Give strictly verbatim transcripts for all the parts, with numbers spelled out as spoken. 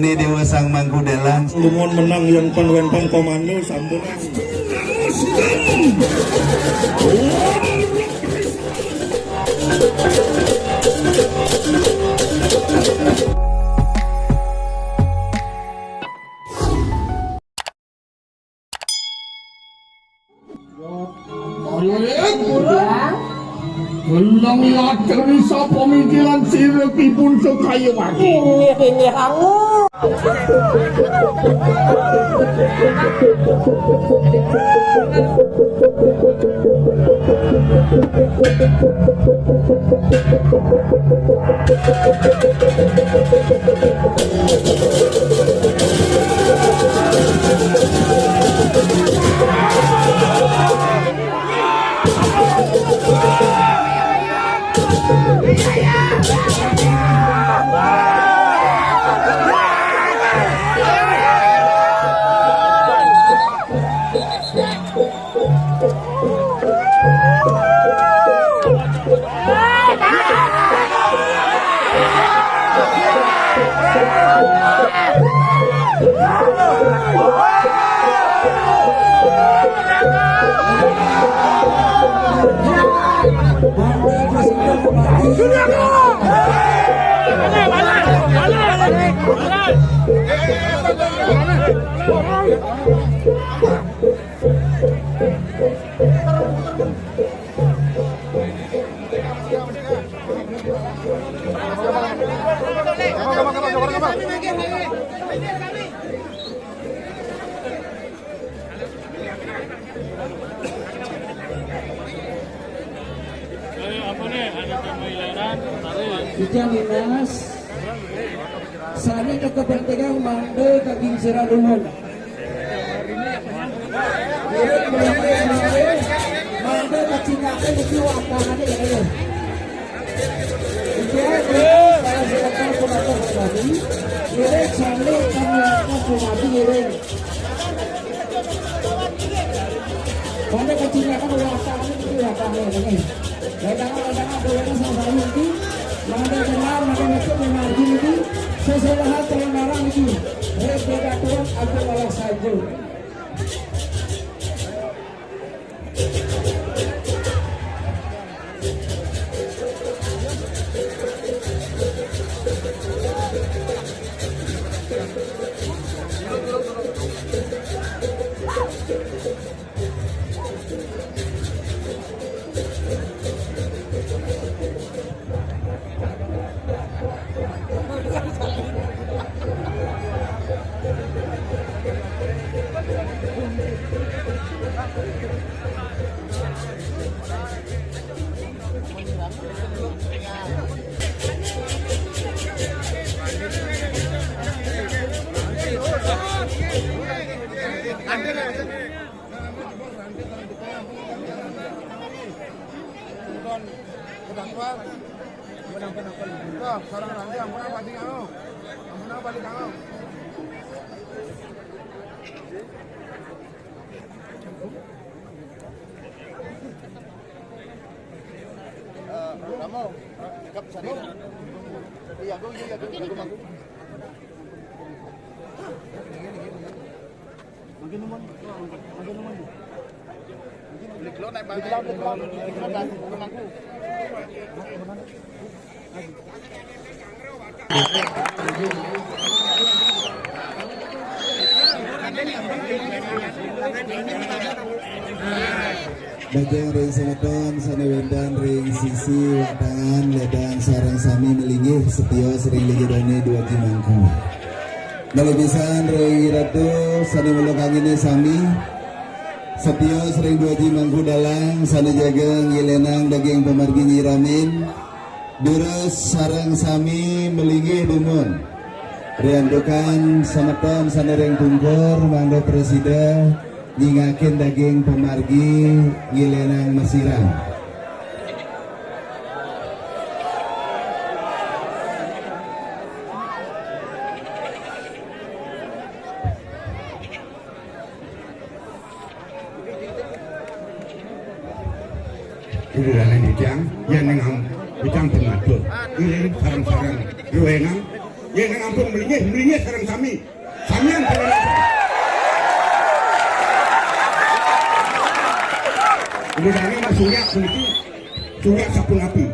Ini Dewa Sang Mangku Dalang. Lumun menang yang pan wénten komando sampunang. Ayo, Rik. Iya. Gelang latri sapa mingkiran siripipun Sekayawati. Inggih, inggih, angu. Ijang Dinas, sané kepentingan mangda daging sira dumun. Mangda kacingakan iki watané ya, ya. Iki, saya sebentar penonton tadi. Ini sambil kami akan sumadi ngiring. Mangda kacingakan watané iki watané, ya. Wedangan-wedangan doyana sasami iki, mangda kenal, mangda ngecut, mangda margi iki, sesuai hal kebenaran iki. Res beda turun, aku malah saja. Eh, Ramo, cakap sana. Iya, aku, iya, aku, aku, aku. Makin numun, makin numun. Beli kilo naik banget. Beli kilo, beli kilo. Beli kilo, dan aku. Daging ring semeton sané wénten ring sisi watangan, lédang sareng sami malinggih setia ring linggih dané Dwaji Mangku. Malih pisan ring Iratu sané mula kangené sami, setia ring Dwaji Mangku Dalang sané jaga ngilénang daging pamargi nyiramin. Durus sareng sami malinggih dumun. Riantukan semeton sané ring pungkur mangda prasida nyingakin daging pamargi ngilénang masirah. Ida dané nitang, yén ning am, nitang pemaduh. Ngiring sareng-sareng. Ruwenang. Yén ampun melinggih, melinggih sareng sami. Samian sareng sami. Udah dana mah sungyak puniki. Sungyak sapunapi.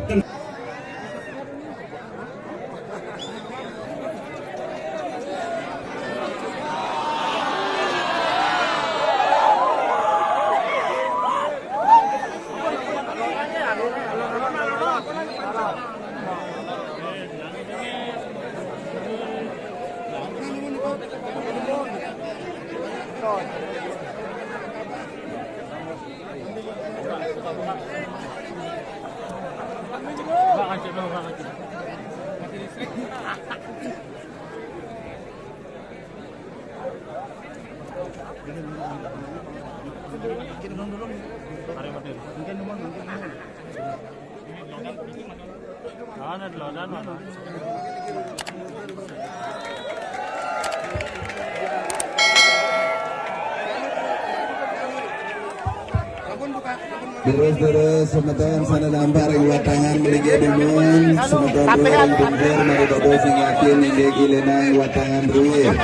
Terus-terus semeton sané nampak ring watangan mlinggih dumun, semeton ring bungkur mari babo sing yakin inggih ilenang watangan ruwir.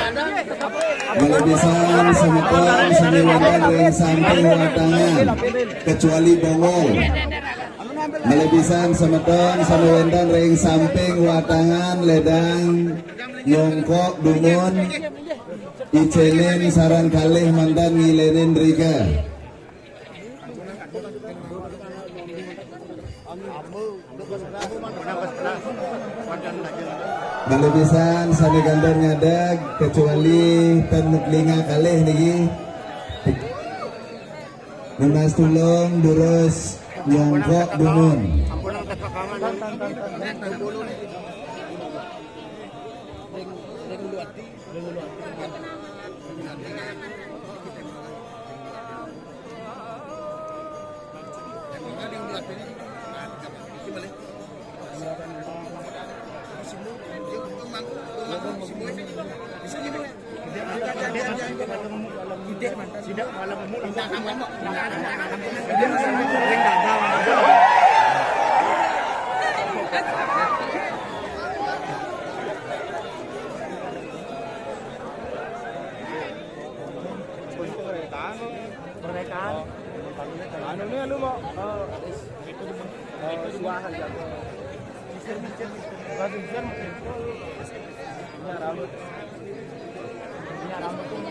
Malih pisan semeton sané wénten ring samping watangan, kecuali bongol. Malih pisan semeton sané wénten ring samping watangan ledang nyongkok dumun, icénin sareng kalih mantan ngilénin rika. Malih pisan sané kantun ngadeg kecuali ten muklingah kalih niki. Nunas tulung durus nyongkok dumun. Anu nih lu mau, eh, eh, suah aja. Misir, misir, misir. Bukan misir, misir. Ini rambut. Ini rambut tuh.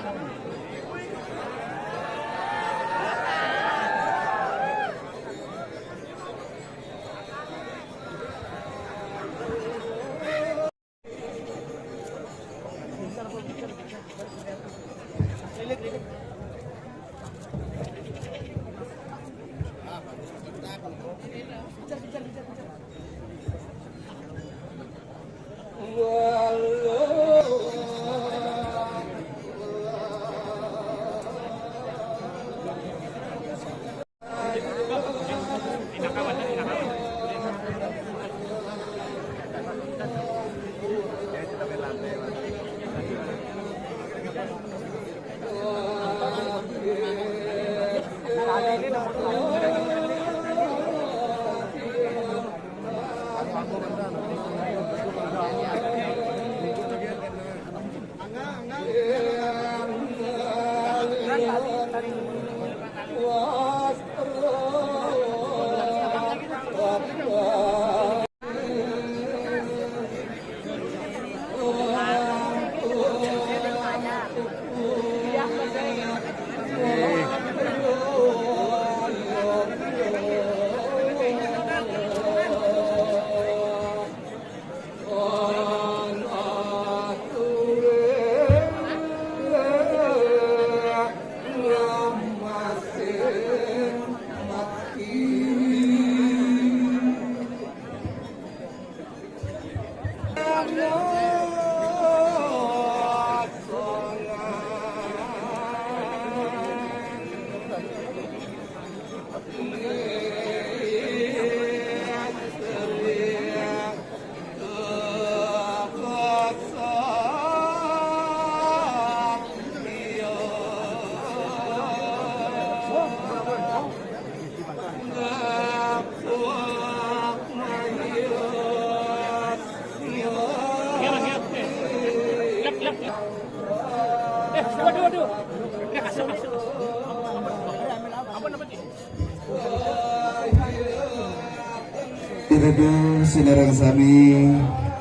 Ratu sinareng sami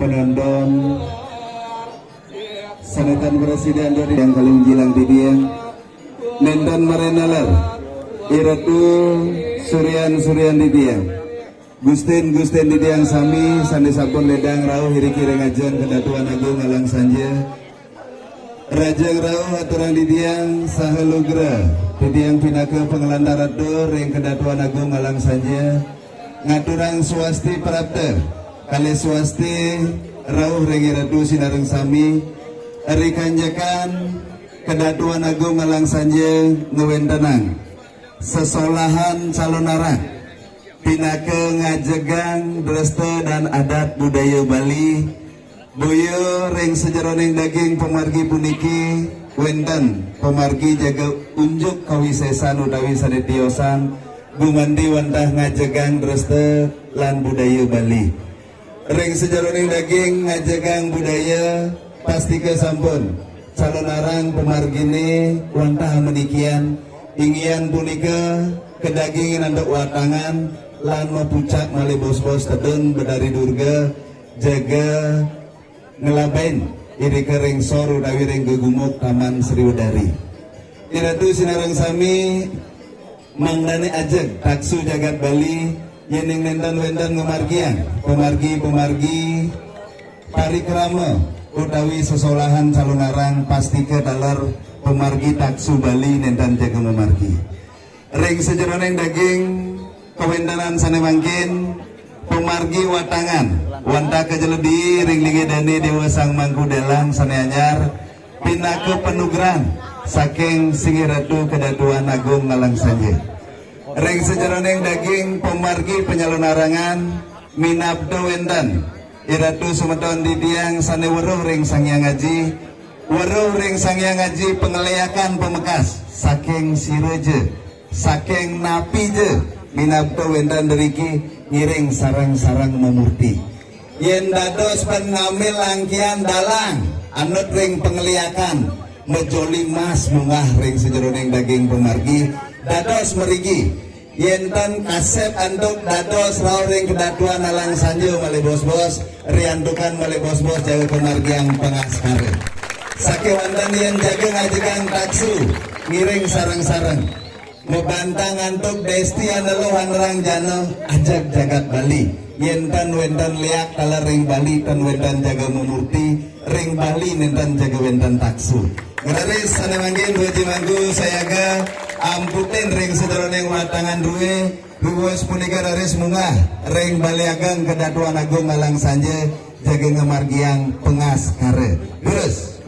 penonton, sané tan prasida dari yang kaling jilang didiang, nénten marenaler, Iratu surian-surian didiang, Gustin-gustin didiang sami sané sampun ledang rauh iriki ring ajeng Kedatuan Agung Alang Sanja. Rajang rauh aturang didiang saha lugra, didiang pinaka pangelantar atur ring Kedatuan Agung Alang Sanja, ngaturang swasti prapta kalih swasti rauh ring Iratu sinareng sami, ri kanjekan Kedatuan Agung Alang Sanja ngwéntenang sesolahan calonarang pinaka ngajegang dresta dan adat budaya Bali, boya ring sajeroning daging pamargi puniki wénten pamargi jaga unjuk kawisésan utawi sané tiosan gumanti wantah ngajegang dresta lan budaya Bali. Ring sajeroning daging ngajegang budaya, pastika sampun calonarang pamarginé wantah manikian, inggian punika kadagingin antuk watangan lan mapucak malih bos-bos tedun Betari Durga, jaga nglabain irika ring sor utawi ring gegumuk Taman Sriwedari. Iratu sinareng sami, mangdané ajeg taksu jagat Bali, yéning nénten wénten ngamargiang pamargi-pamargi parikrama utawi sesolahan calonarang, pastika taler pamargi taksu Bali nénten jaga mamargi. Ring sajeroning daging kawéntenan sané mangkin, pamargi watangan wantah kajeledi ring linggih dané Déwa Sang Mangku Dalang sané anyar, pinaka panugrahan saking Singgih Ratu Kedatuan Agung Ngalang Sanja. Ring sajeroning daging pamargi panyalonarangan, minabda wénten Iratu semeton didiang sané weruh ring Sang Hyang Aji, weruh ring Sang Hyang Aji pangeliakan pamekas saking sira ja, saking napi ja, minabda wénten driki ngiring sareng-sareng mamurti. Yén dados pan ngambil langkian dalang, anut ring pangeliakan, majoli mas munggah ring sajeroning daging pamargi, dados mriki. Yén tan kasép antuk dados rauh ring Kedatuan Alang Sanja malih bos-bos, riantukan malih bos-bos jaga pamargiang pangaskara. Sakéwanten yén jaga ngajegang taksu, ngiring sareng-sareng. Mabantang antuk desti aneluh anerang jana ajeg jagat Bali. Yén tan wénten liak taler ring Bali, tan wénten jaga mamurti, ring Bali nénten jaga wénten taksu. Raris sané mangkin Dwaji Mangku sayaga amputin ring sajeroning watangan drué, riwuas punika raris munggah ring Balé Ageng Kedatuan Agung Alang Sanja jaga ngamargiang pangaskara. Durus.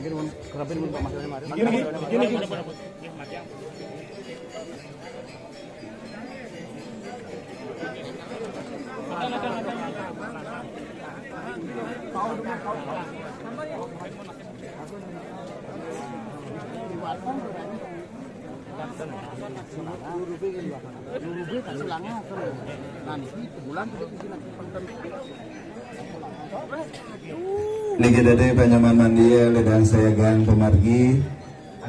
Niki dados panyaman mandia ledang sayagang pamargi.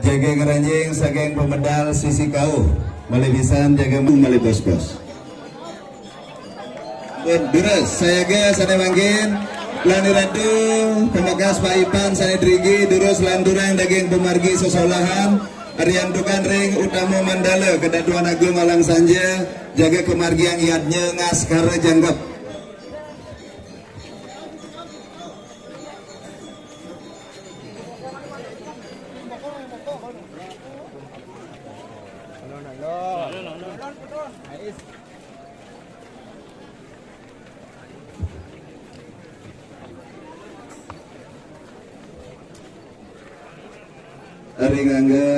Jaga ngranjing saking pamedal sisi kauh. Malih pisan jaga mu malih bos-bos. Durus, sayaga sané mangkin, lan Ratu, pamekas paipan sané driki, durus lanturang daging pamargi sesolahan, riantukan ring utama mandala Kedatuan Agung Alang Sanja, jaga kamargiang yadnya ngaskara jangkep. Ring angga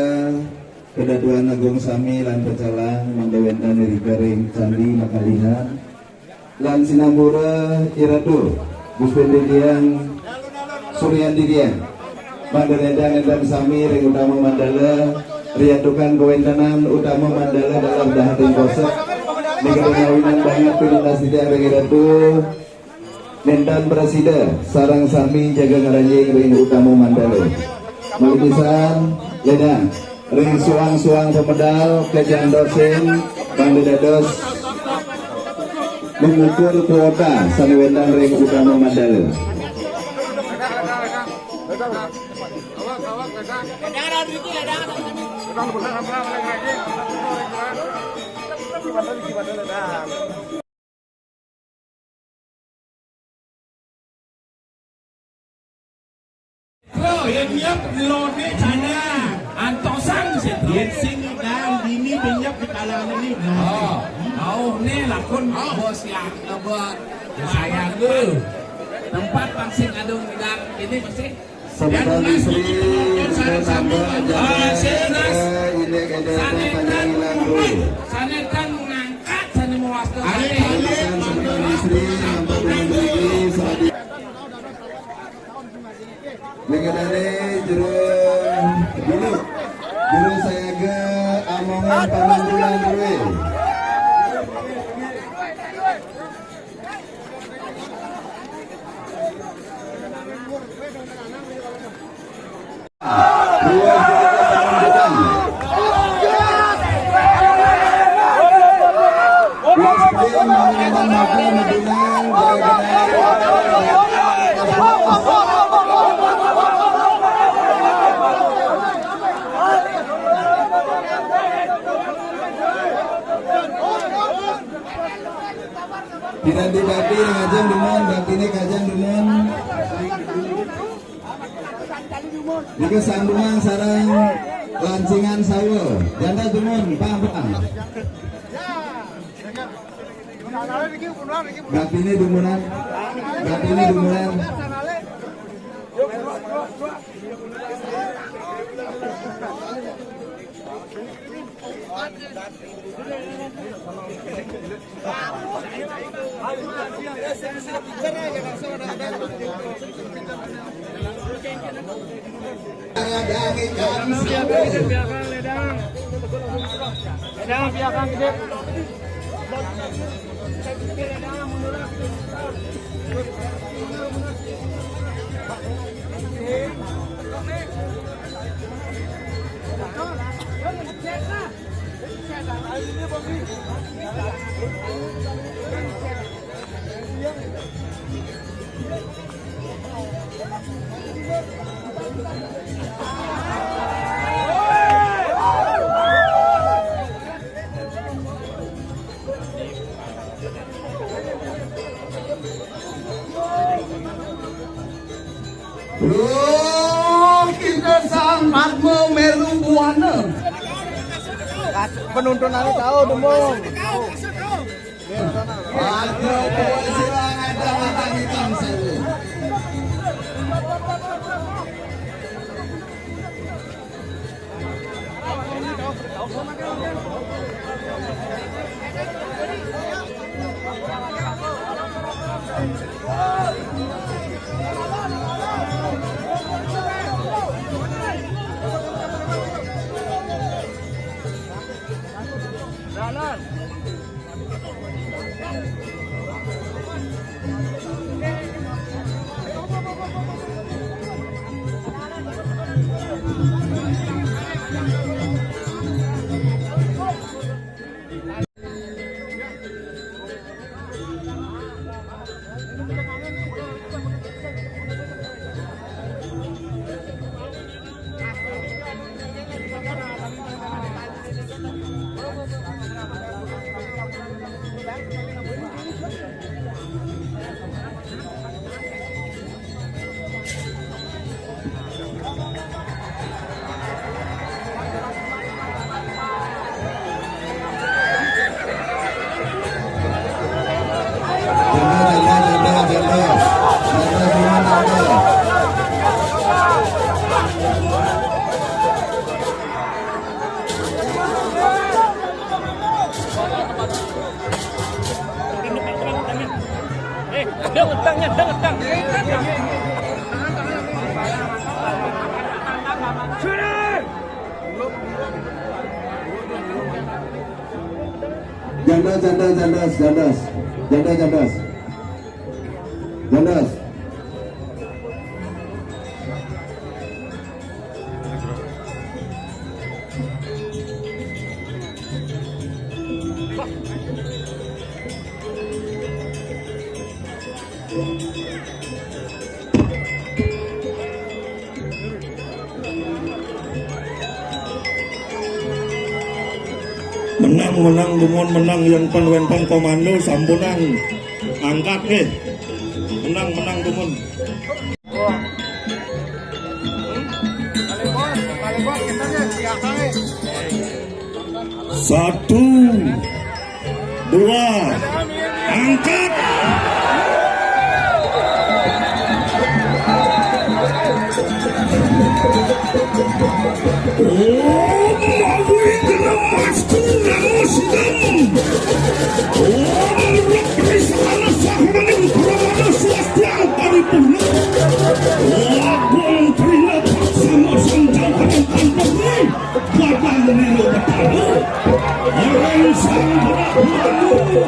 Kedatuan Agung sami lan pecalang mangda wénten irika ring candi makalihan. Lan sinampura Iratu, Gusti Didiang, Suryan Didiang. Mangda nénten-nénten sami ring utama mandala, riantukan kawéntenan utama mandala dalam dahating kosek. Nika ngawinan banget pinunas Didiang ring Iratu. Nénten prasida, sareng sami jaga ngranjing ring utama mandala. Malih pisan, ledang. Ring suang-suang pamedal, kajantosin, mangda dados Mengukur kuota sané wénten ring utama mandala. Bro, yang nyiap lone sana. Antosan sih, bro. Yang sing dan dini penyap di kalangan ini. Oh, oh, nih lakon bos yang ngebuat saya lu. Tempat pangsing adung dan ini pasti. Sebentar istri, sebentar tambah, jangan, eh, ini gede pertanyaan lagu. Sanetan mengangkat, sané mewasta. Ada kalian, sebentar istri, nampak dengan diri, saat Mengedane jero dulu. Jero sayaga amongan panampilan dulu. Piranti bakti ngajeng dumun, baktine kajeng dumun. Nika sambungan sareng lancingan sawa. Janda dumun, pang, pang. Baktine dumunan. Baktine dumunan. Loh, kita sang Padma Melu Buana. Penonton anu tahu, Demong. Padma Buana silang ada matang hitam saya. Jandas, jandas, jandas, jandas. Jandas, jandas. Jandas. Menang, menang, dumun, menang, yang pan wen pan komando sampunang angkat nih. Menang, menang, dumun. Satu, dua, angkat. Oh, mawi kena masku namo sidam. Oh, muruk dari sana sahmaning pramana swastiang paripurna. Oh, agung trina paksana sanjang kadang kandang ni. Padang Nilo Betara. Orang sang Brahmana.